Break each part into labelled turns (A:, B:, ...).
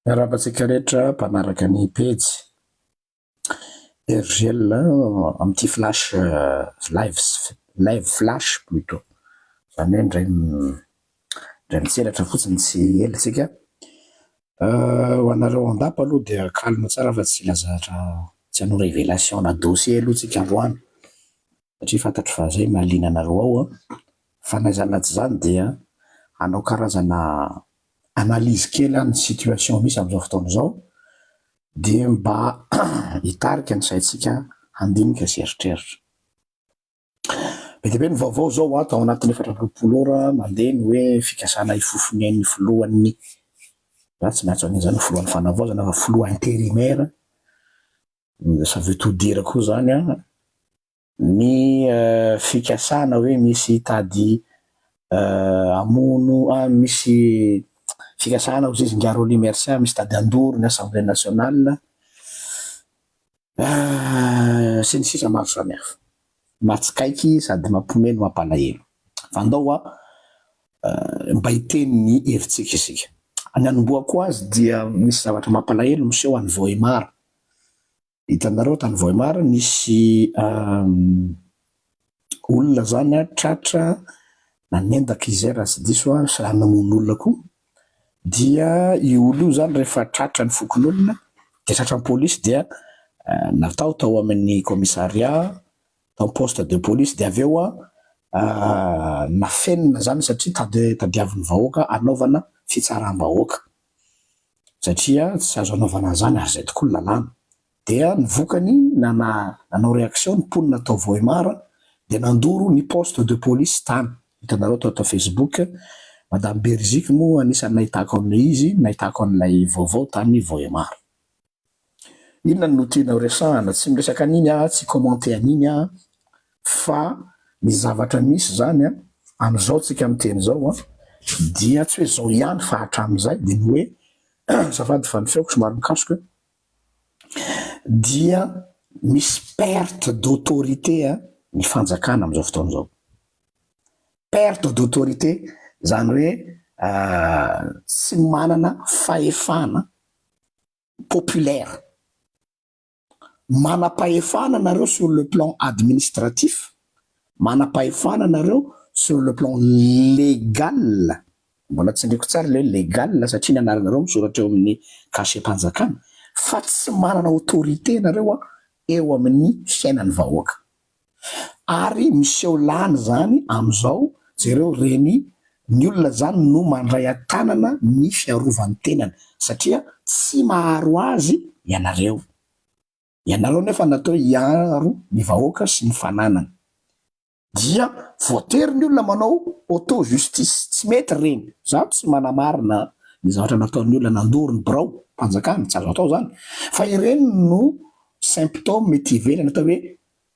A: Miarahaba antsika rehetra mpanaraka ny pejy RGL amin'ity flash live live flash plutôt izany hoe indray indray mitselatra fotsiny tsy ela tsika. Ho anareo an-dapa aloha dia calme tsara fa tsy hilaza tsy hanao révélation na dossier aloha tsika androany satria fantatro fa zay mahaliana anareo ao an! Fa na izany na tsy izany dia hanao karazana analyse kely aho ny situation misy amin'izao fotoana izao dia mba hitarika ny saintsika handinika sy hieritreritra. Be dia be ny vaovao izao ato ao anatin'ny 24 ora mandeha ny hoe fikasana hifofo ny ain'ny filohan'ny, za tsy miantso an'iny zany hoe filohan'ny fanavaozana fa filoha intérimaire, ça veut tout dire koa zany an, ny fikasana hoe misy hitady hamono, misy fikasana hozy izy ingahy Rolly Mercia misy hitady handoro ny assemblée nationale, Sy ny sisa maro samihafa. Mahatsikaiky sady mampiomehy no mampalahelo. Fa andao hoa mba hiteny ny hevitsika isika. Ny hanombohako azy dia misy zavatra mampalahelo miseho any Vohemar. Hitanareo tany Vohemar nisy olona zany tratra nanendaka izy zay raha tsy diso aho sy namono olona koa, dia io olona io zany rehefa tratra ny fokonolona dia tratran'ny polisy dia natao tao amin'ny commissariat, tao poste de police dia avy eo nafenina zany satria tady tadiavin'ny vahoaka hanaovana fitsaram-bahoaka satria tsy azo anaovana an'izany ary izay tokoa ny lalàna. Dia ny vokany nanao réaction ny mponina tao Vohemar dia nandoro ny poste de police tany. Hitanareo tao Facebook, Madame Beriziky moa anisan'ny nahitako an'ilay izy, nahitako an'ilay vaovao tany Vohemar. Inona no tianao resahana? Tsy miresaka an'iny aho, tsy hi-commenter an'iny aho fa ny zavatra misy izany an, amin'izao tsika miteny izao an, dia tsy hoe izao ihany fa hatramin'izay dia ny hoe, azafady fa ny feoko somary mikasoka, dia misy perte d'autorité ny fanjakana amin'izao fotoana izao. Perte d'autorité izany hoe tsy manana fahefana populaire. Manam-pahefana nareo sur le plan administratif, manam-pahefana nareo sur le plan légal, mbola tsindriko tsara ilay hoe légal satria ny anaranareo misoratra eo amin'ny cachet-mpanjakana, fa tsy manana autorité nareo eo amin'ny fiainan'ny vahoaka. Ary miseho lany izany amin'izao, jereo ireny, ny olona izany no mandray an-tanana ny fiarovany tenany satria tsy maharo azy ianareo. Ianareo nefa natao hiaro ny vahoaka sy ny fananany. Dia voatery ny olona manao auto justice, tsy mety ireny, za tsy manamarina ny zavatra nataon'ny olona nandoro ny birao mpanjakana, tsy azo atao izany, fa ireny no symptôme ety ivelany atao hoe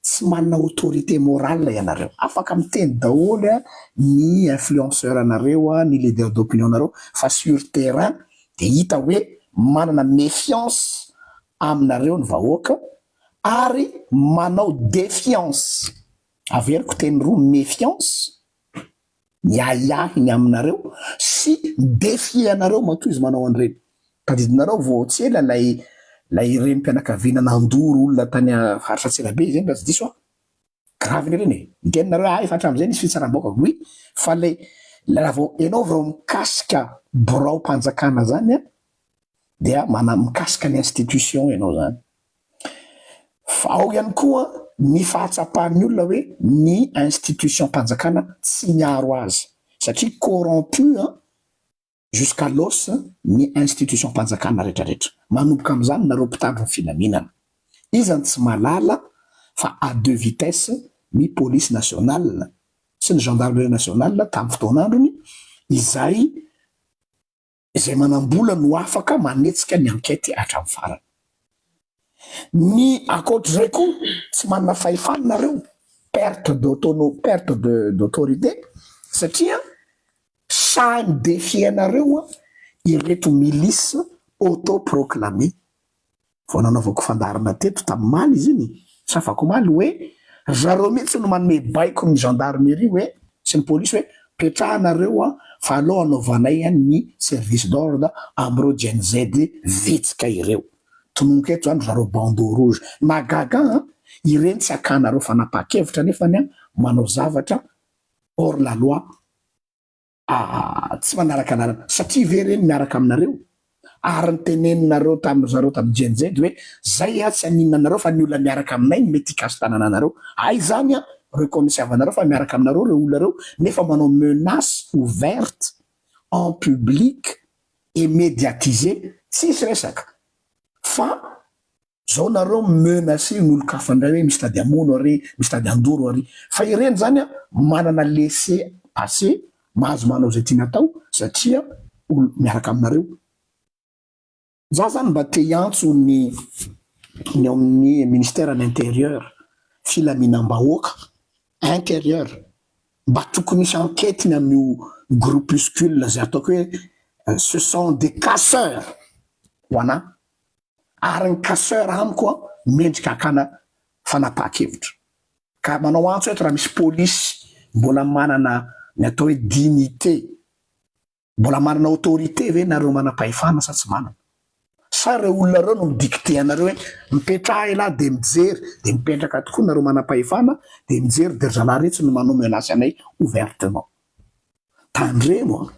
A: tsy manana autorité morale ianareo, afaka miteny daholo ny influenceur nareo, ny leader d'opinion nareo fa sur terrain dia hita hoe manana méfiance aminareo ny vahoaka ary manao défiance, averiko teny roa méfiance, miahiahy ny aminareo sy mi-défier anareo matoa izy manao an'ireny. Tadidinareo vao tsy ela ilay ilay renim-pianakaviana nandoro olona tany faritra Antsirabe izay raha tsy diso aho. Grave anie ireny e! Miteny nareo hoe ah efa hatramin'izay nisy fitsaram-bahoaka, oui fa ilay raha vao ianao vao mikasika biraom-panjakana zany an, dia mana mikasika ny institution ianao zany. Fa ao ihany koa ny fahatsapan'ny olona hoe ny institution-mpanjakana tsy miaro azy satria corrompu jusqu'à l'os ny institution-mpanjakana retraretra. Manomboka amin'izany nareo mpitandro ny filaminana. Iza no tsy mahalala fa à deux vitesses ny police nationale sy ny gendarmerie nationale tamin'ny fotoan'androny izay Izay manam-bola no afaka manetsika ny enquête hatramin'ny farany. Ny ankoatr'izay koa tsy manana fahefana nareo, perte d'autono perte de d'autorité satria sahy mi-defier anareo ireto milices auto-proclamées. Vao nanaovako fandaharana teto tamin'ny omaly izy iny, sa afakomaly, hoe ry zareo mihitsy no manome baiko ny gendarmerie hoe sy ny polisy hoe. Petrahanareo a fa aleo anaovanay ny service d'ordre amin'ireo Gen Z vitsika ireo. Tononiko eto zany ry zareo bandeau rouge. Mahagaga an, ireny tsy akanareo fanapahan-kevitra nefany an manao zavatra hors la loi tsy manaraka lalana. Satria ve ireny miaraka aminareo? Ary niteneninareo tamin'ny zareo tamin'ny Gen Z hoe zay a tsy haninona anareo fa ny olona miaraka aminay no mety hikasi-tanana anareo. Hay zany an, reconnaissez-vanareo fa miaraka aminareo ireo olona ireo nefa manao menace ouverte en public et médiatisé tsisy resaka fa zao nareo mi-menacer ny olon-kafa indray hoe misy tady hamono ary, misy tady handoro ary. Fa ireny zany an manana laisser passer mahazo manao izay tiany atao satria olo miaraka aminareo. Za zany mba te hiantso ny ny ao amin'ny ministère ny intérieur, filaminam-bahoaka, intérieur, mba tokony hisy enquête ny amin'io groupuscule zay ataoko hoe ce sont des casseurs ho anah, ary ny casseur amiko an mendrika hakana fanapahan-kevitra. Ka manao antso eto raha misy polisy mbola manana ny atao hoe dignité, mbola manana autorité ve nareo manam-pahefana sa tsy manana? Sa ireo olona ireo no mi-dicter anareo hoe mipetraha elah dia mijery, dia mipetraka tokoa nareo manam-pahefana dia mijery dia ry zalahy retsy no manao menace anay ouvertement. Tandremo an!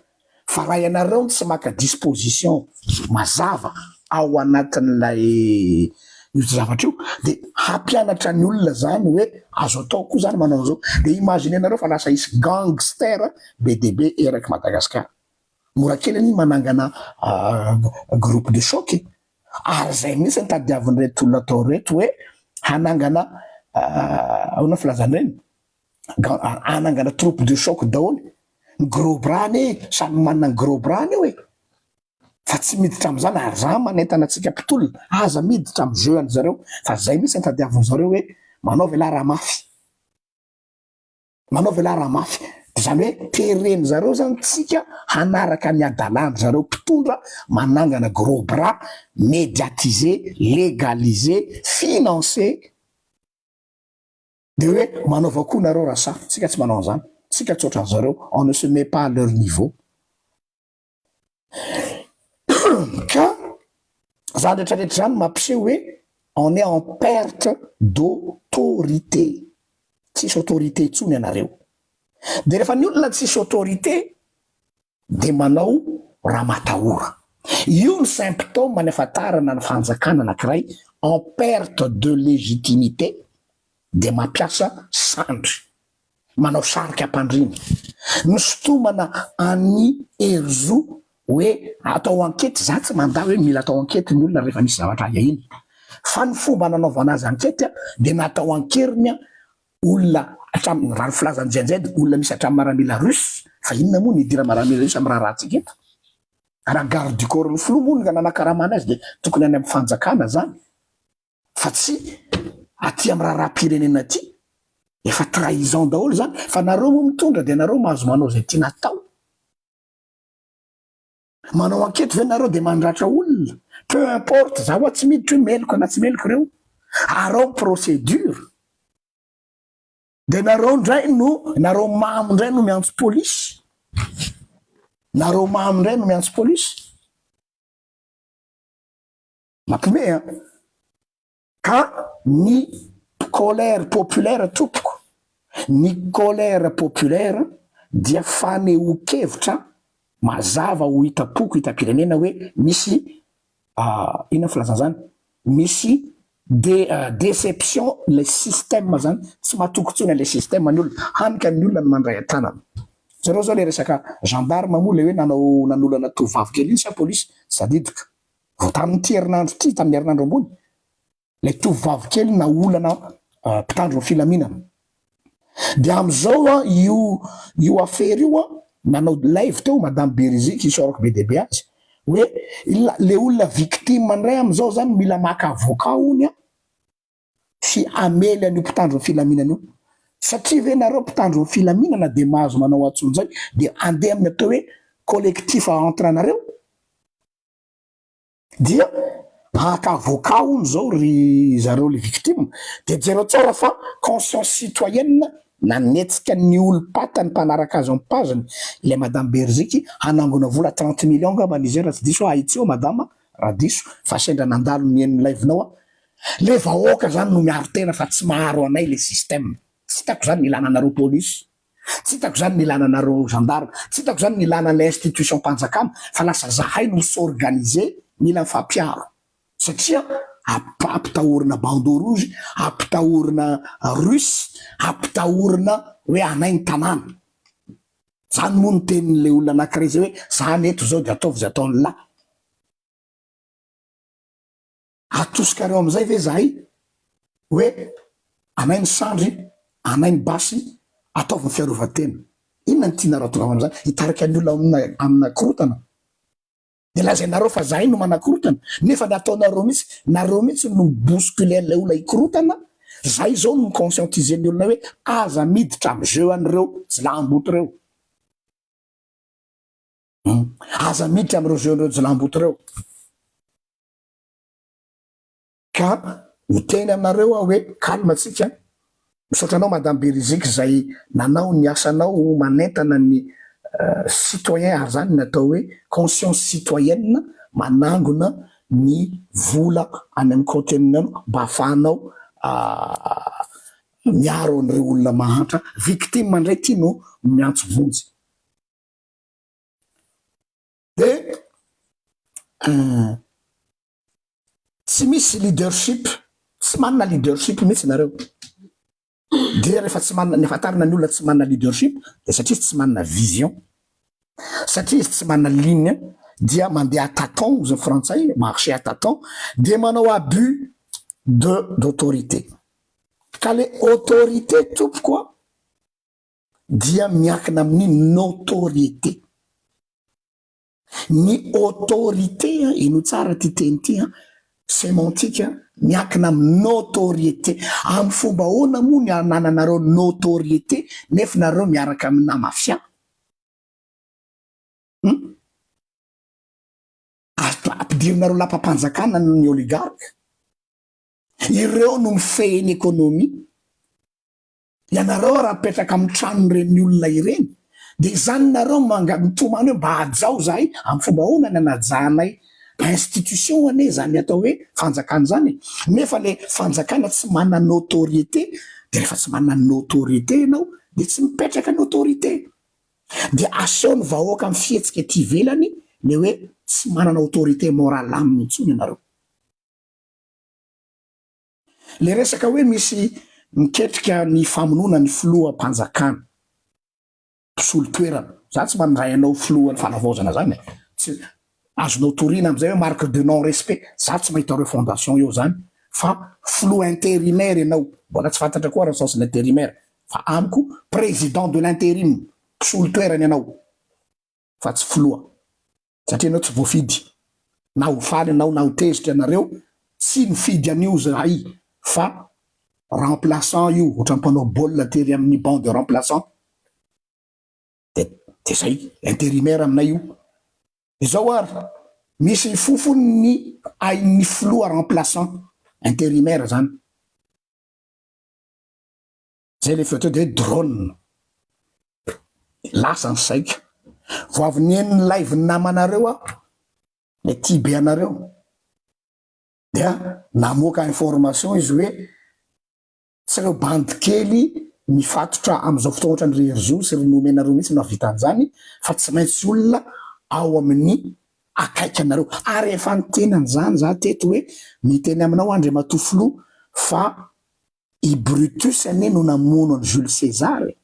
A: Fa raha ianareo no tsy maka disposition mazava ao anatin'ilay io zavatra io dia hampianatra ny olona zany hoe azo atao koa zany manao an'izao. Dia imaginer-nareo fa lasa hisy gangster be dia be eraky Madagasikara. Mora kely anie manangana groupe de choc e! Ary zay mihitsy no tadiavin'ireto olona atao ireto hoe hanangana ahoana filazana ireny? Hanangana troupe de choc daholo. Ny gros bras anie samy manana ny gros bras-ny io e! Fa tsy miditra amin'izany ary za manentana antsika mpitolona aza miditra amin'ny jeu an-dry zareo fa zay mihitsy no tadiavin-dry zareo hoe manaova ialahy raha mafy. Manao ve lahy raha mafy? Dia izany hoe tereny zareo zany tsika hanaraka ny hadalan-dry zareo mpitondra manangana gros bras médiatisé, légalisé, financé dia hoe manaova koa nareo raha sahy. Tsika tsy manao an'izany. Tsika tsy ohatran-dry zareo. On ne se met pas à leur niveau. Ka zany rehetra rehetra zany mampiseho hoe on est en perte d'autorité, tsisy autorité intsony ianareo. De rehefa ny olona tsisy autorité de manao ramatahora. Io ny symptôme ny ahafantarana ny fanjakana anakiray en perte de légitimité de mampiasa sandry. manao sarika am-pandriana. Nisintomana an'i Herizo hoe atao ankety, za tsy mandà hoe mila atao ankety ny olona rehefa misy zavatra ahiahiana, fa ny fomba nanaovana azy ankety dia natao an-keriny olona hatramin'ny, raha ny filazan'i Jenjed, olona misy hatramin'ny maramila russe, fa inona moa no idiran'ny maramila russe amin'ny raharahantsika eto? Raha garde du corps-n'ny filoha moa no nanakaramana azy dia tokony any amin'ny fanjakana zany. fa tsy aty am raharaham-pirenena aty, efa trahison daholo zany, fa nareo moa mitondra de nareo mahazo manao zay tiana atao, manao enquete ve nareo de mandratra olona, peu importe, za hoa tsy miditra hoe meloka na tsy meloka ireo, arao ny procédure, de nareo ndray no, nareo mamo ndray no miantso polisy, nareo mamo ndray no miantso polisy. Mampime an! Ka ny colère populaire tompoko, ny colère populaire dia fanehoan-kevitra mazava ho hitam-poko hitam-pirenena hoe misy inona filazana izany? Misy déception ilay système zany, tsy matoky intsony an'ilay système ny olona, hany ka ny olona no mandray an-tanana. Jereo zao ilay resaka gendarme moa ilay hoe nanao nanolana tovovavy kely iny sa polisy? Tsy tadidiko. Vao tamin'ity herinandro ity, tamin'ny herinandro ambony, ilay tovovavy kely naolana mpitandro ny filaminana. Dia amin'izao io io afera io, nanao live teo Madame Beriziky, isaorako be dia be azy, hoe ilay olona victime indray amin'izao izany mila maka avocat hono an, sy hamely an'io mpitandro ny filaminana io. Satria ve nareo mpitandro ny filaminana dia mahazo manao antsonjay dia handeha amin'ny atao hoe collectif entre anareo? Dia haka avocat hono zao ry zareo le victime de jereo tsara fa conscience citoyenne. Nanetsika ny olom-patany mpanaraka azy ao am page-ny ilay madame Beriziky hanangona vola 30 millions angambany izy io raha tsy diso aho, ahitsio madama raha diso fa sendra nandalo nihaino ny live-nao aho. Le vahoaka zany no miaro tena fa tsy maharo anay le système. Tsy hitako zany ny ilana anareo polisy, tsy hitako zany ny ilana anareo gendarme, tsy hitako zany ny ilana an'ilay institution mpanjakana fa lasa zahay no mi-s'organiser mila mifampiaro satria ampitahorina bandeau rouge, ampitahorina russe, ampitahorina hoe anay ny tanàna. Zany moa no tenin'ilay olona anakiray zay hoe zany eto zao de ataovy zay ataon'lah. Atosikareo amin'izay ve zahay hoe anay ny sandry, anay ny basy, ataovy ny fiarovan-tena. Inona no tianareo atongavana amin'izany? Hitarika ny olona amina amina korotana? Dia lazainareo fa zahay no manakorotana, nefa ny ataonareo mihitsy, nareo mihitsy no mi-bousculer an'ilay olona hikorotana, zahay izao no mi-conscientiser ny olona hoe aza miditra amin'ny jeu an'ireo jilamboto ireo. Aza miditra amin'ireo jeu an'ireo jilamboto ireo. Ka miteny aminareo aho hoe calme tsika, misaotra anao Madame Beriziky izay nanao ny asanao manentana ny citoyen ary zany ny atao hoe conscience citoyenne manangona ny vola any amin'ny kaonteniny any mba ahafahanao miaro an'ireo olona mahantra, victime indray ity no miantso vonjy. Dia tsy misy leadership, tsy manana leadership mihitsy nareo. Dia rehefa tsy manana, ny ahafantarana ny olona tsy manana leadership dia satria izy tsy manana vision, satria izy tsy manana ligne dia mandeha à tâtons hozy ny frantsay, marcher à tâtons, dia manao abus de d'autorité. Ka le autorité tompoko a dia miankina amin'ny notoriété. Ny autorité, henoy tsara ity teny ity an, sémantique, miankina amin'ny notoriété. Amin'ny fomba ahoana moa ny anananareo notoriété nefa nareo miaraka amina mafia? Hum? Ampidirinareo lapam-panjakana ny oligarque. Ireo no mifehy ny économie. Ianareo raha mipetraka amin'ny tranon'ireny olona ireny dia izany nareo manga mitomany hoe mba hajao zahay, amin'ny fomba ahoana ny hanajanay institution anie izany atao hoe fanjakana izany e, nefa le fanjakana tsy manana notoriété dia rehefa tsy manana notoriété ianao dia tsy mipetraka ny autorité dia aseho ny vahoaka amin'ny fihetsika ety ivelany le hoe tsy manana autorité morale aminy intsony ianareo. Le resaka hoe misy miketrika ny famonoana ny filoham-panjakana, mpisolo toerana, za tsy mandray anao filohan'ny fanavaozana zany e, tsy azonao toriana amizay hoe marque de non respect, za tsy mahita refondation eo zany fa filoha intérimaire ianao, mbola tsy fantatra koa ary ny sens ny intérimaire fa amiko président de l'intérim, mpisolo toerana ianao fa tsy filoha. Satria ianao tsy voafidy. Na ho faly ianao na ho tezitra ianareo, tsy nifidy an'io zahay fa remplaçant io, ohatran'ny mpanao baolina tery amin'ny banc de remplaçant. De de zay, intérimaire aminay io. Izao ary, misy fofony ny ain'ny filoha remplaçant, intérimaire zany. Zay le feo teo de hoe drone. Lasa ny saiko. Vao avy nihaino ny live ny namanareo aho, le tia be anareo, dia namoaka information izy hoe tsy ireo bandy kely mifatotra amin'izao fotoana ohatran'ny ry Herizo sy ry Nomenareo mihitsy no hahavita an'izany fa tsy maintsy olona ao amin'ny akaiky anareo. Ary efa niteny an'izany za teto hoe miteny aminao Andriamatoa Filoha fa I Brutus anie no namono an'i Jules César e!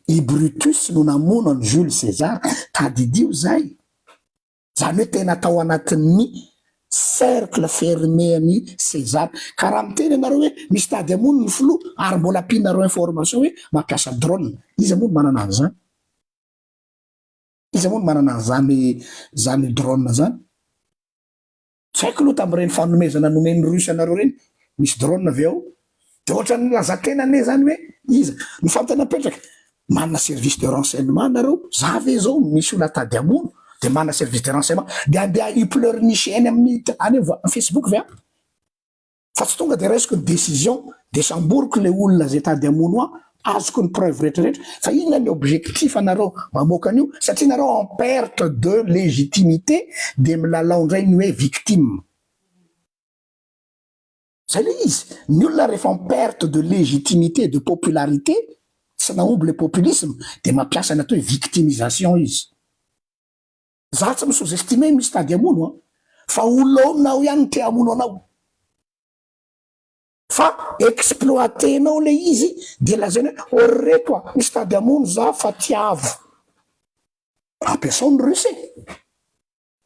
A: I Brutus no namono an'i Jules César, tadidio izay! Izany hoe tena tao anatin'ny cercle fermé an'i César. Ka raha miteny ianareo hoe misy tady hamono ny filoha ary mbola ampianareo information hoe mampiasa drone, iza moa no manana an'izany? Iza moa no manana an'izany izany drone izany? Tsy haiko aloha tamin'ireny fanomezana nomen'ny russe anareo ireny, misy drone ve ao? Dia ohatran'ny milaza tena anie izany hoe iza? Ny fanontaniana mipetraka, manana service de renseignement nareo? Za ve izao misy olona tady hamono dia manana service de renseignement dia andeha hi-pleurnicher any amin'ny any Facebook ve aho? Fa tsy tonga de raisiko ny décision de samboriko le olona zay tady hamono ahy, azoko ny preuve rehetra rehetra, fa inona ny objectif anareo mamoaka an'io, satria nareo en perte de légitimité de milalao ndray ny hoe victime. Zay le izy, ny olona rehefa en perte de légitimité, de popularité, tsy nahomby le populisme de mampiasa ny atao hoe victimisation izy. Za tsy mi-sous-estimer misy tady hamono an! Fa olona ao aminao ihany no te hamono anao. Fa exploiter-nao le izy de lazainy hoe oh ry reto a, misy tady hamono za fa tiavo. Ampiasao ny ruse e!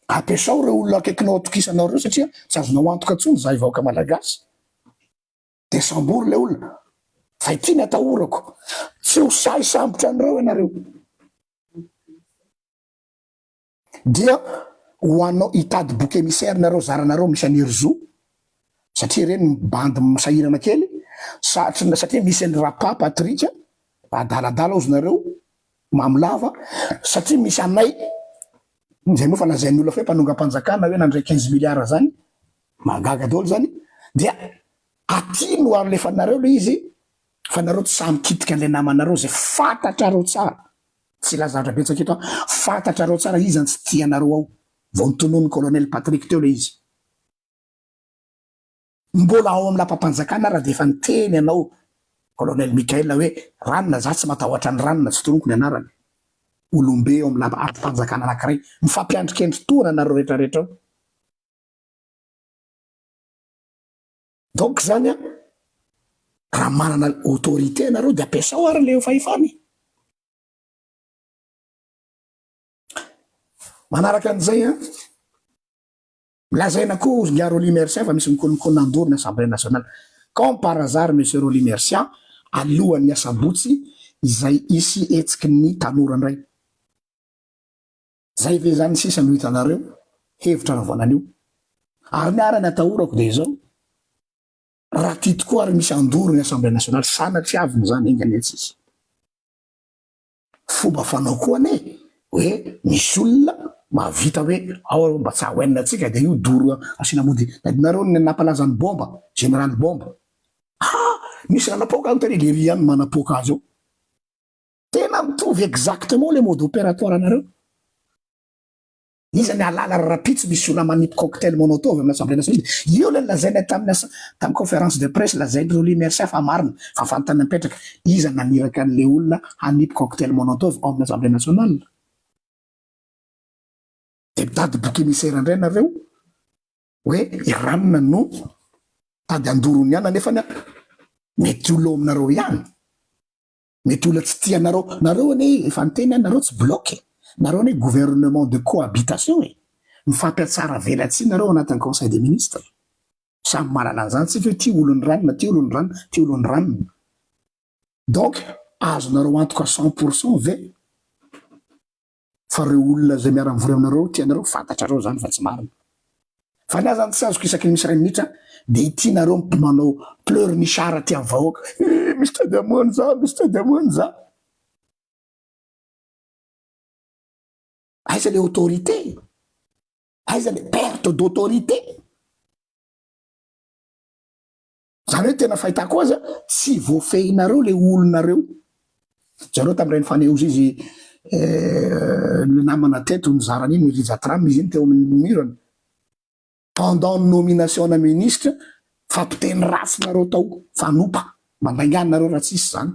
A: Ampiasao ireo olona akaikinao atokisanao ireo satria tsy azonao antoka intsony izahay vahoaka malagasy. Dia sambory ilay olona. Fa ity ny atahorako, tsy ho sahy hisambotra an'ireo ianareo. Dia ho anao hitady bouc émissaire nareo zaranareo misy an'i Herizo satria ireny bandy sahirana kely satria misy an'i Rapa Patrick adaladala ozy nareo mamo lava satria misy anay izay moa fa lazain'ny olona fa hoe mpanongam-panjakana hoe nandray 15 milliards zany mahagaga daholo zany dia aty no alefanareo le izy fa nareo tsy sahy mikitika an'ilay namanareo izay fantatrareo tsara Tsy hilaza zavatra betsaka eto aho. Fantatrareo tsara iza no tsy tianareo ao. Vao notononin'i Colonel Patrick teo ilay izy. Mbola ao amin'ny lapam-panjakana ary dia efa niteny anao Colonel Mickaël hoe ranona za tsy matahotra an'i ranona, tsy tononiko ny anarany. Olombe ao amin'ny lapa andrim-panjakana anankiray. Mifampiandrikendry tohana nareo rehetra rehetra ao. Donc zany an, raha manana autorité nareo dia ampiasao ary le fahefana e. Manaraka an'izay an, lazaina koa ozy nga Rolly Mercia fa misy mikononkonona handoro ny Assemblée nationale. Comme par hasard Monsieur Rolly Mercia, alohan'ny asabotsy izay hisy hetsiky ny tanora indray. Zay ve zany sisa no hitanareo hevitra anaovana an'io? Ary ny ara ny atahorako dia izao, raha ty tokoa ary misy handoro ny Assemblée nationale, sanatria aviny izany, enga anie tsy hisy. Fomba fanao koa anie hoe misy olona mahavita hoe ao aloha mba tsy haoenina antsika dia io doro asiana mody, tadidinareo ny nampalaza ny bomba, général bomba, ah! Nisy nanapoaka any tary, lery ihany no manapoaka azy eo. Tena mitovy exactement le mode opératoire anareo. Iza ny ahalala ry rapitso misy olona manipy cocktail molotov amin'ny assemblée nationale. Io ilay nolazaina tamin'ny tamin'ny conférence de presse lazain'i Rolly Mercia fa marina fa fanontaniana mipetraka iza naniraka an'ilay olona hanipy cocktail molotov ao amin'ny assemblée nationale. Dia mitady bouc émissaire indray nareo hoe i ranona no tady handoro ny anona nefany mety olona ao aminareo ihany. Mety olona tsy tia anareo, nareo anie efa niteny aho nareo tsy bloc e, nareo anie gouvernement de cohabitation e, mifampiatsara velatsihy nareo anatin'ny conseil des ministres, samy mahalala an'izany tsika hoe ty olon'ny ranona, ty olon'ny ranona, ty olon'ny ranona, donc azonareo antoka 100% ve fa reo olona zay miara mivory aminareo tia anareo fantatrareo zany fa tsy marina fa ny aza ny tsy azoko isaky ny misy iray minitra de ity nareo manao pleurnichard aty amin'ny vahoaka eh, misy tady hamono za misy tady hamono za aiza le autorité aiza le perte d'autorité Zany hoe tena fahitako azy tsy voafehinareo le olonareo. Zareo tamin'ireny fanehoza izy le namana teto nizara an'iny Rija Tram izy iny teo amin'ny mur-ny. Pendant ny nomination ana ministre fampiteny ratsy nareo tao, fanopa, mandainga nareo raha tsisy zany.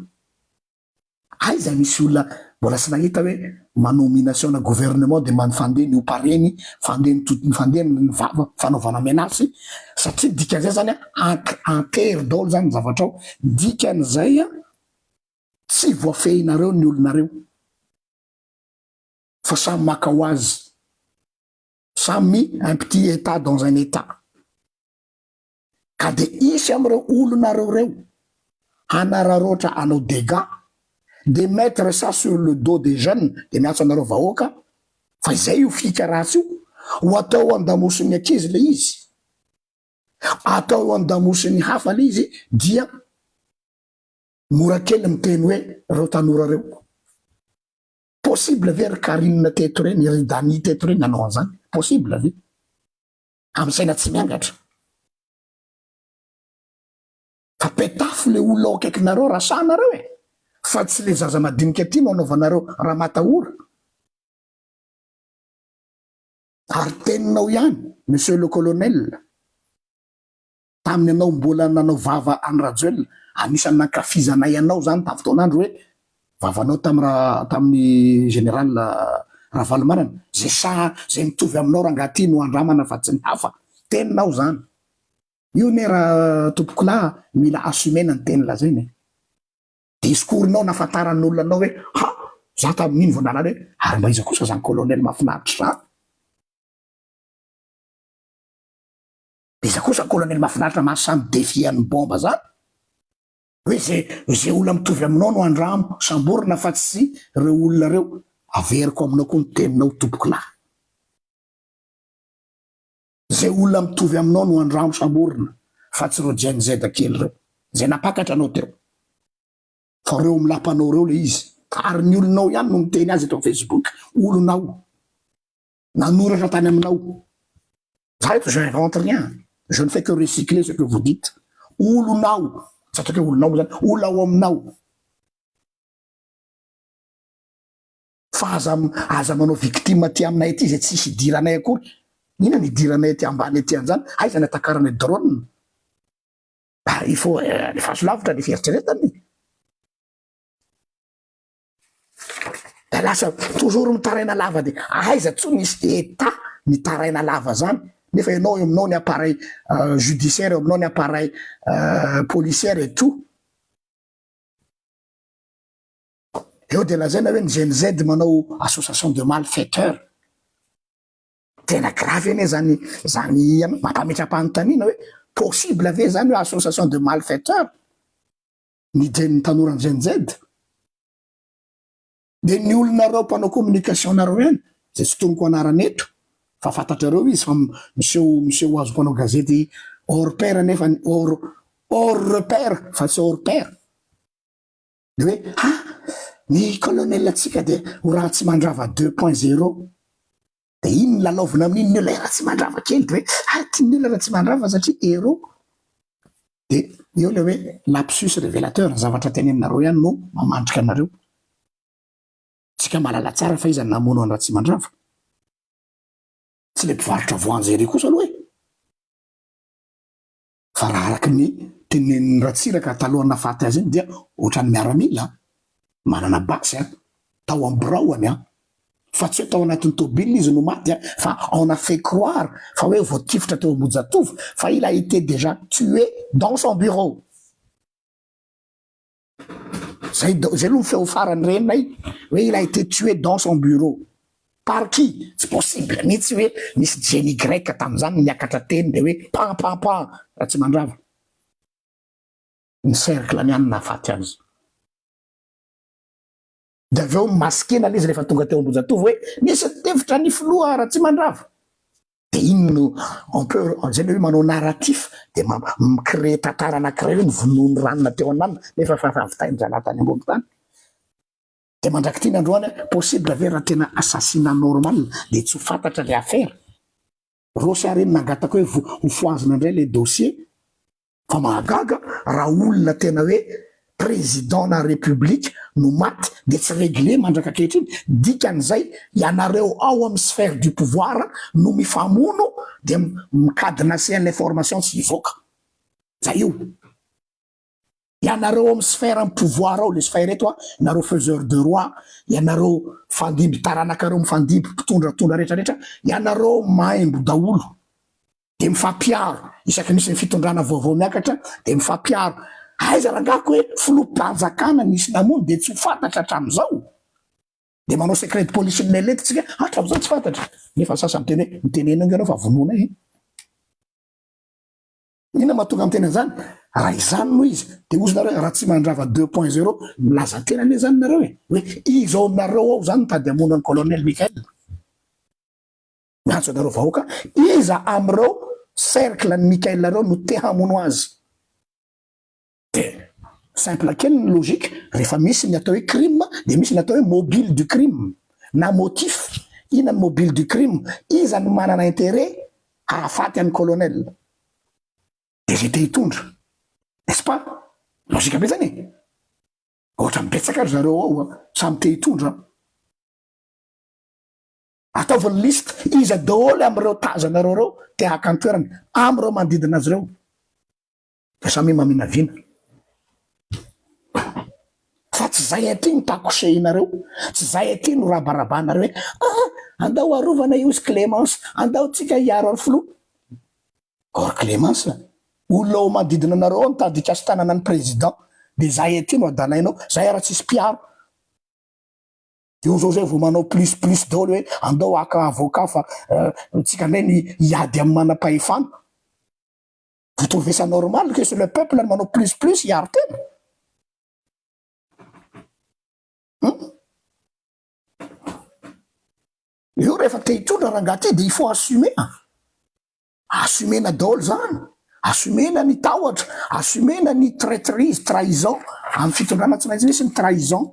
A: Aiza misy olona mbola tsy nahita hoe manao nomination na gouvernement de manfandeha ny opareny, fandeha ny totony, fandeha ny vava fanaovana menace satria dikan'izay zany an antery daholo zany ny zavatra ao, dikan'izay an tsy voafehinareo ny olonareo fa samy maka ho azy, samy un petit etat dans un etat. Ka dia hisy amin'ireo olonareo ireo hanararaotra hanao dégâts, dia mettre ça sur le dos des jeunes, dia miantso anareo vahoaka fa izay io fika ratsy io, ho atao an-damosin'ny ankizy ilay izy, atao an-damosin'ny hafa ilay izy, dia mora kely miteny hoe ireo tanora ireo. Possible ve ry Carine teto ireny, ry Dany teto ireny nanao an'izany? Possible ve? Amin'ny saina tsy miangatra. Fa petafo le olona ao akaikinareo raha sahy nareo e! Fa tsy le zaza madinika aty no anaovanareo ramatahora. Ary teninao ihany Monsieur le Colonel, tamin'ny anao mbola nanao vava an'i Rajoelina, anisan'ny nankafizanay anao zany tamin'ny fotoan'andro hoe vavanao tamin'ny ra tamin'ny Général Ravalomanana, zay saha zay mitovy aminao rangaha ty no andramana fa tsy ny hafa. Teninao zany. Io anie ra tompokolahy mila assumer-na ny teny lazaina e. Discours-nao nahafantaran'olona anao hoe ha! Za tamin'iny vao nahalala hoe ary mba iza kosa zany colonel mahafinaritra zany? Iza kosa colonel mahafinaritra mahasahy mi-defier an'i bomba zany? Hoe ze ze olona mitovy aminao no andramo samborina fa tsy reo olona reo. Averiko aminao koa ny teninao tompokolahy. Zay olona mitovy aminao no andramo samborina fa tsy reo Gen Z kely reo zay nampakatra anao teo fa reo am lapanao reo le izy ary ny olonao ihany no miteny azy eto am Facebook olonao nanoratra tany aminao za eto j'invente rien je ne fais que recycler ce que vous dites olonao tsy ataoko hoe olonao moa zany olona ao aminao Fa aza aza manao victime aty aminay aty izay tsisy idiranay akory. Inona no idiranay aty ambany aty an'izany? Aiza ny atakaranay drone? Bah il faut alefaso lavitra le fieritreretana e. Da lasa toujours mitaraina lava de aiza tsony misy état mitaraina lava zany nefa ianao eo aminao ny appareil judiciaire eo aminao ny appareil policière et tout. Eo dia lazaina hoe ny Gen Z manao association de malfaiteurs. Tena grave anie zany zany mampametra-panontaniana hoe possible ve zany hoe association de malfaiteurs ny gen tanoran'ny Gen Z? Dia ny olonareo mpanao communication nareo ihany izay tsy tonoko anarana eto fa fantatrareo izy fa miseho miseho ho azy mpanao gazety hors pair nefa hors hors repère fa tsy hors pair. Dia hoe ha! Ny colonel antsika dia ho Ratsimandrava deux point zéro. Dia iny no lalaovina amin'iny ny olona Ratsimandrava kely dia hoe ha! Tian'ny olona Ratsimandrava satria héros. Dia eo ilay hoe lapsus révélateur, ny zavatra teneninareo ihany no mamandrika anareo. Tsika mahalala tsara fa iza no namono an'i Ratsimandrava. Tsy ilay mpivarotra voanjo ery kosa aloha e! Fa raha araka ny tenenin'i Ratsiraka talohan'ny nahafaty azy iny dia ohatran'ny miaramila manana basy an, tao amin'ny biraoany an, fa tsy hoe tao anatin'ny tôbila izy no maty an, fa on a fait croire fa hoe voatifitra teo Ambohijatovo fa il a été déjà tué dans son bureau. Zay zay aloha ny feo farany renay hoe il a été tué dans son bureau. Par qui? Tsy possible mihitsy hoe nisy génie grec tamin'izany niakatra teny dia hoe pan pan pan Ratsimandrava. Ny cercle-ny ihany nahafaty azy. Dia avy eo masquena ilay izy rehefa tonga teo Ambohijatovo hoe nisy nitifitra ny filoha Ratsimandrava. Dia iny no on peut, zay le hoe manao narratif dia mi-créer tantara anankiray hoe novonoin'ny ranona teo ananona nefa efa nahavitain'ny zalahy tany ambony tany. Dia mandrak'ity ny androany possible ve raha tena assassinat normal dia tsy ho fantatra le affaire? Rossy ary iny nangataka hoe ho fohazina indray le dossier Fa mahagaga raha olona tena hoe président na république no maty dia tsy réglé mandraka ankehitriny, dikan'izay ianareo ao amin'ny sphère du pouvoir no mifamono dia mi-cadenasser ny information tsy hivoaka. Zay io. Ianareo ao amin'ny sphère ny pouvoir ao, le sphère eto a, nareo faiseur de roi, ianareo fandimby taranakareo mifandimby mpitondratondra retraretra, ianareo maimbo daholo. Dia mifampiaro, isaky misy ny fitondrana vaovao miakatra dia mifampiaro. Aiza rangahy ko hoe filoham-panjakana nisy namono dia tsy ho fantatra hatramin'izao? Dia manao secret de polichinelle eto tsika, hatramin'izao tsy fantatra. Nefa ny sasany miteny hoe mitenena eo ange ianao fa vonoinay e. Inona mahatonga miteny an'izany? Raha izany no izy dia hozy nareo hoe Ratsimandrava deux point zéro, milaza tena anie izany nareo e, hoe iza ao aminareo ao izany mitady hamono an'i colonel Mickaël? Miantso anareo vahoaka, iza amin'ireo cercle an'i Mickaël ireo no te hamono azy? Dia simple kely ny logique, rehefa misy ny atao hoe crime dia misy ny atao hoe mobile du crime na motif, inona ny mobile du crime? Iza no manana intérêt hahafaty an'i colonel? Dia izay te hitondra. N'est-ce pas? Logique be zany e! Ohatran'ny betsaka ry zareo ao a, samy te hitondra. Ataovy ny liste, iza daholo amin'ireo tazanareo ireo te haka ny toerany, amin'ireo manodidina azy ireo. Dia samia maminavina. Fa tsy zay aty no takosehinareo, tsy zay aty no rabarabanareo hoe ah, andao arovana io izy Clémence, andao tsika hiaro an'i filoha. Or Clémence, olona ao manodidina anareo ao mitady hikasi-tanana ny président, dia zay aty no adalainao, zay ara tsisy mpiaro. Eo zao zay vao manao plus plus daholo hoe andao haka avocat fa tsika ndray ny hiady amin'ny manam-pahefana. Vous trouvez ça normal que c'est le peuple no manao plus plus hiaro tena? Hum? Io rehefa te hitondra rangahy ty de il faut assumer a. Assumena daholo zany. Assumena ny tahotra, assumena ny traitrise, trahison. Amin'ny fitondrana tsy maintsy misy ny trahison.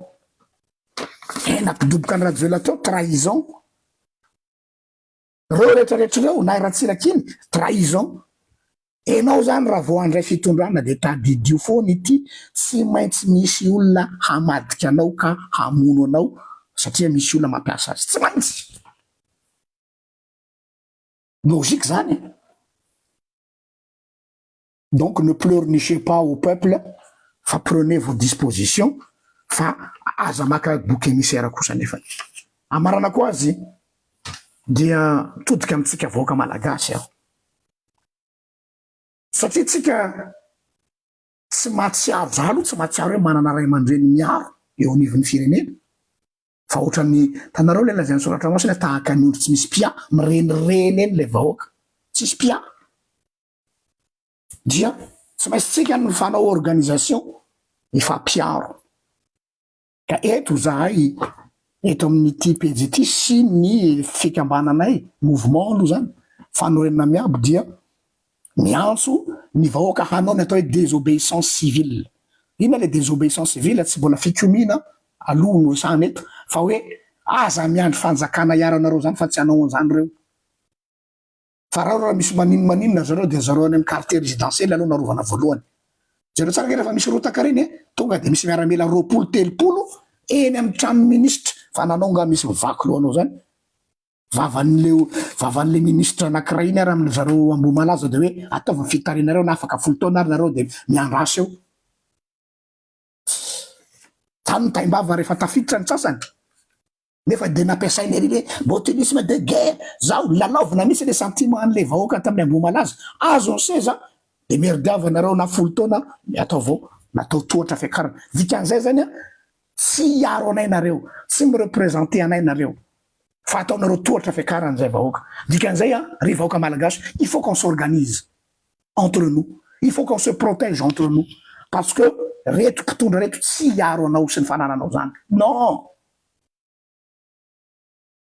A: Eh, nampidoboka an'i Rajoelina teo, trahison. Reo rehetra rehetra reo, na i Ratsiraka iny, trahison. Enao zany raha vao handray fitondrana de tadidio foana ity, tsy maintsy misy olona hamadika anao ka hamono anao satria misy olona mampiasa azy. Tsy maintsy! Logique zany e! Donc ne pleurnichez pas au peuple fa prenez vos dispositions fa aza maka bouc émissaire kosa nefany. Amaranako azy dia mitodika amintsika vahoaka malagasy aho. Satria tsika tsy mahatsiaro, za aloha tsy mahatsiaro hoe manana ray aman-dreny miaro eo anivon'ny firenena. Fa ohatran'ny, hitanareo ilay lazain'ny soratra masina hoe tahaka ny ondry tsy misy mpiahy, mirenireny eny ilay vahoaka. Tsisy mpiahy. Dia tsy maintsy tsika no mifanao organisation hifampiaro. Ka eto zahay eto amin'ity pejy ity sy ny fikambananay, mouvement aloha zany, fanorenana miabo dia miantso ny vahoaka hanao ny atao hoe désobéissance civile. Inona ilay désobéissance civile? Tsy mbola fikomiana aloha no resahana eto fa hoe aza miandry fanjakana hiaro anareo zany fa tsy hanao an'izany ireo. Fa raha raha misy manino maninona zareo dia zareo any amin'ny quartier résidentiel aloha no arovana voalohany. Jereo tsara ange rehefa misy rotaka ireny e, tonga dia misy miaramila 20 30 eny amin'ny tranon'ny ministra fa nanao nga misy mivaky loha anao zany. Vavan'le vavan'le ministra anakiray iny ary amin'ny zareo Ambohimalaza dia hoe ataovy ny fitarinareo na afaka folo taona ary nareo dia miandrasa eo. Zany ny taimbava rehefa tafiditra ny sasany. Nefa dia nampiasaina ery hoe botulisme de guerre, zao lalaovina mihitsy le sentiment an'le vahoaka tamin'ny Ambohimalaza, azo ny seza de merdiava nareo na folo taona atao vao natao tohatra fiakarana, dikan'izay zany an tsy hiaro anay nareo, tsy mi-representer anay nareo fa ataonareo tohatra fiakarana zay vahoaka, dikan'izay an ry vahoaka malagasy il faut qu'on s'organise entre nous, il faut qu'on se protège entre nous parce que reto mpitondra reto tsy hiaro anao sy ny fanananao zany, non!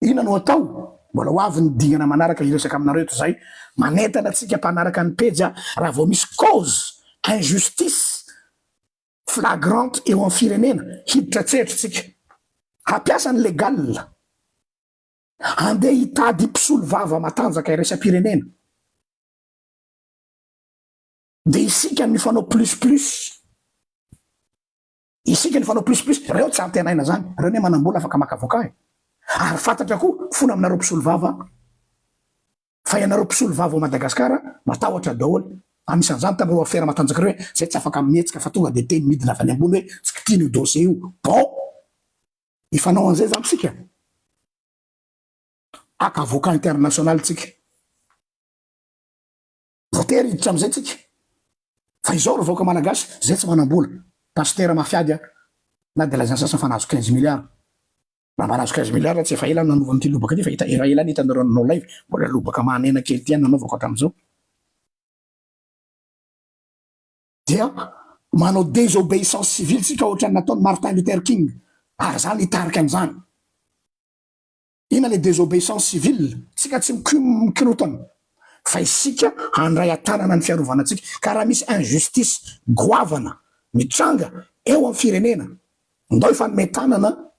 A: Inona no atao? Mbola ho avy ny dingana manaraka hiresaka aminareo eto izay. Manentana antsika mpanaraka ny pejy aho, raha vao misy cause, injustice flagrante eo amin'ny firenena, hiditra an-tsehatra isika. Hampiasa ny légal. Handeha hitady mpisolovava matanjaka iraisam-pirenena. Dia isika no hifanao plus plus. Isika ny fanao plus plus, reo tsy antenaina zany, reo anie manambola afaka maka avocat e! Ary fantatra koa fona aminareo mpisolo vava fa ianareo mpisolo vava ao Madagascar matahotra daholo, anisan'izany tamin'ireo afera matanjaka ireo hoe zay tsy afaka mihetsika fa tonga de teny midina avy any ambony hoe tsy kitihina io dossier io, bon! Hifanao an'izay zany tsika? Haka avocat international tsika? Voatery hiditra amizay tsika. Fa izao ry vahoaka malagasy, zay tsy manambola, pasitera mafy ady aho, na dia lazain'ny sasany fa nahazo quinze milliards. Raha mba nahazo quinze milliards tsy efa ela aho nanova an'ity lobaka ity fa hita efa ela ny hitanareo nanao live, mbola lobaka mahanena kely ity ihany nanaovako hatramin'izao. Dia manao désobéissance civile tsika ohatran'ny nataon'i Martin Luther King, ary za nitarika an'izany. Inona le désobéissance civile? Tsika tsy mikorotana fa isika handray an-tanana ny fiarovana antsika. Ka raha misy injustice goavana mitranga eo amin'ny firenena, ndao hifanome tanana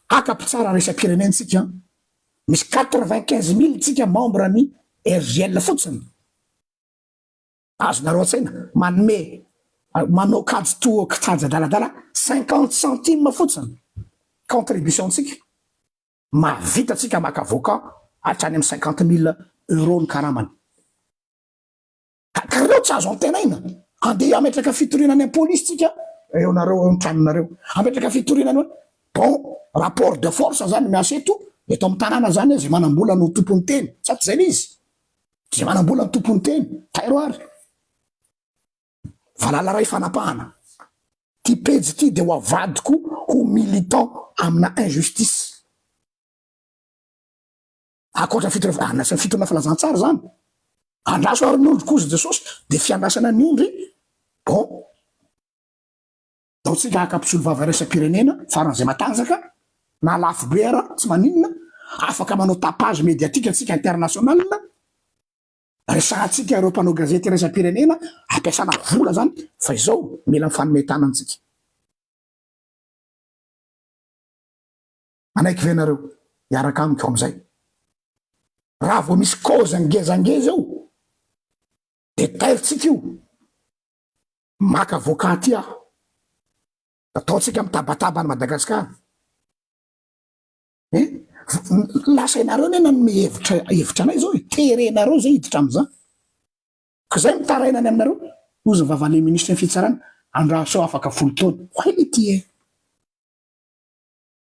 A: haka mpitsara iraisam-pirenena tsika, misy 95 000 tsika membre ny RJL fotsiny. Azonareo an-tsaina manome. Manao kajy toa kitrajy adaladala, 50 centimes fotsiny contribution-tsika. Mahavita tsika maka avocat hatrany amin'ny 50 000 euros ny karamany. Ka reo tsy azo antenaina. Andeha hametraka fitoriana any amin'ny polisy tsika, eo nareo eo an-tranonareo. Hametraka fitoriana any hoe bon, rapport de force zany miasa eto, eto amin'ny tanàna zany zay manam-bola no tompony teny. Sa tsy zay le izy? Zay manam-bola no tompony teny. Tairo ary. Valala ray fanapahana. Ty pejy ty de ho avadiko ho militant amina injustice. Ankoatra fitoriana, anisan'ny fitoriana filazantsara zany. Andraso ary ny ondry kozy Jesosy de fiandrasana ny ondry, bon. Ataontsika haka mpisolo vava iraisam-pirenena faran'izay matanjaka, na lafo be ara, tsy maninona, afaka manao tapage médiatique antsika international, resahantsika ireo mpanao gazety iraisam-pirenena, ampiasana vola zany, fa izao mila mifanome tanana antsika. Manaiky ve nareo hiaraka amiko amizay? Raha vao misy cause ngezangeza eo de tairitsika io. Maka avocat aty aho. Ataontsika mitabataba any Madagasikara. Eh? Lasa ianareo anie nanome hevitra hevitra anay zao e. Terenareo zay hiditra amizany. Ka zay mitaraina any aminareo. Hozy ny vavan'ny ministre ny fitsarana, andraso afaka 10 taona. Hoay le ty e.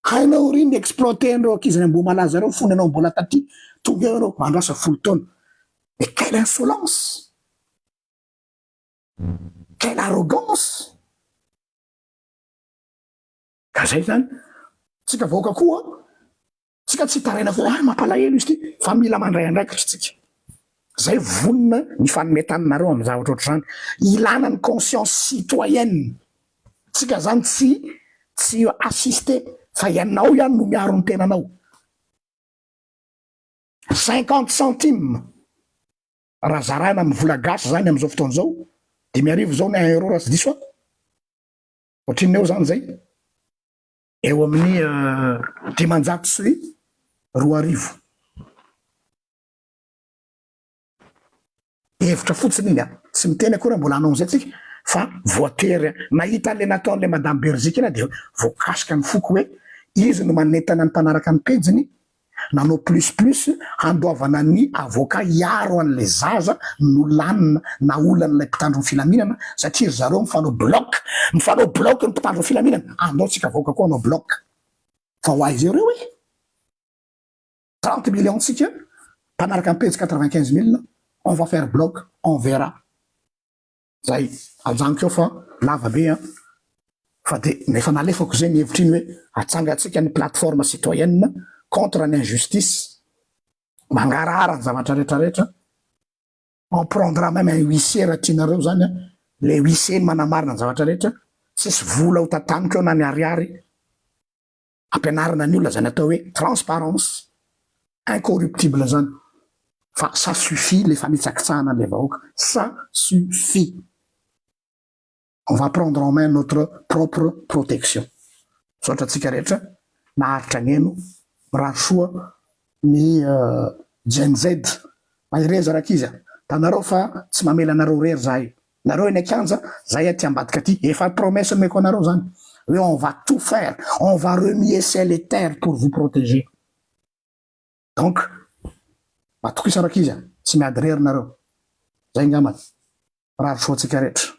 A: Hainao ry ny exploiter an'ireo ankizy any Ambohimalaza ireo fony ianao mbola taty, tonga eo ianao andrasa 10 taona. Mais quelle insolence! Quelle arrogance! Ka zay zany, tsika vahoaka koa, tsika tsy hitaraina foana, ah mampalahelo izy ity, fa mila mandray andraikitra tsika. Zay vonona ny fanome taninareo amin'ny zavatra ohatr'izany. Ilana ny conscience citoyenne. Tsika zany tsy tsy assisté fa ianao ihany no miaro ny tenanao. 50 centimes raha zaraina amin'ny vola gasy zany amin'izao fotoana izao, 5000 zao ny 1 euro raha tsy diso aho. Ohatrinona eo zany zay? Eo amin'ny 2005. Hevitra fotsiny iny a, tsy miteny akory aho mbola hanao an'izay tsika fa voatery nahita an'le nataon'le madame Berziky iny aho dia voakasika ny foko hoe izy no manentana ny mpanaraka ny pejiny nanao plus plus handoavana ny avocat hiaro an'le zaza nolanina naolan'ilay mpitandro ny filaminana satria ry zareo mifanao bloc, mifanao bloc ny mpitandro ny filaminana, andao tsika vahoaka koa hanao bloc fa ho aiza ireo e? 30 millions tsika mpanaraka ny pejy 95 mille, on va faire bloc, on verra. Zay, ajanoko eo fa lava be an. Fa de efa nalefako zay ny hevitra iny hoe atsangantsika ny plateforme citoyenne contre ny injustice, mangarahara ny zavatra rehetra rehetra, on prendra même un huissier raha tianareo zany an, le huissier no manamarina ny zavatra rehetra, tsisy vola ho tantaniko eo na ny ariary. Ampianarina ny olona zany atao hoe transparence incorruptible zany fa ça suffit le fanitsakitsahana an'le vahoaka, ça suffit. On va prendre en main notre propre protection. Misaotra antsika rehetra naharitra nihaino, mirary soa ny Gen Z. Mahereza rankizy a! Hitanareo fa tsy mamela anareo irery zahay. Nareo eny an-kianja, zahay aty ambadika aty. Efa promesse omeko anareo zany hoe on va tout faire, on va remuer ciel et terre pour vous protéger. Donc matokisa rankizy a! Tsy miady irery nareo. Zay angambany. Mirary soa antsika rehetra.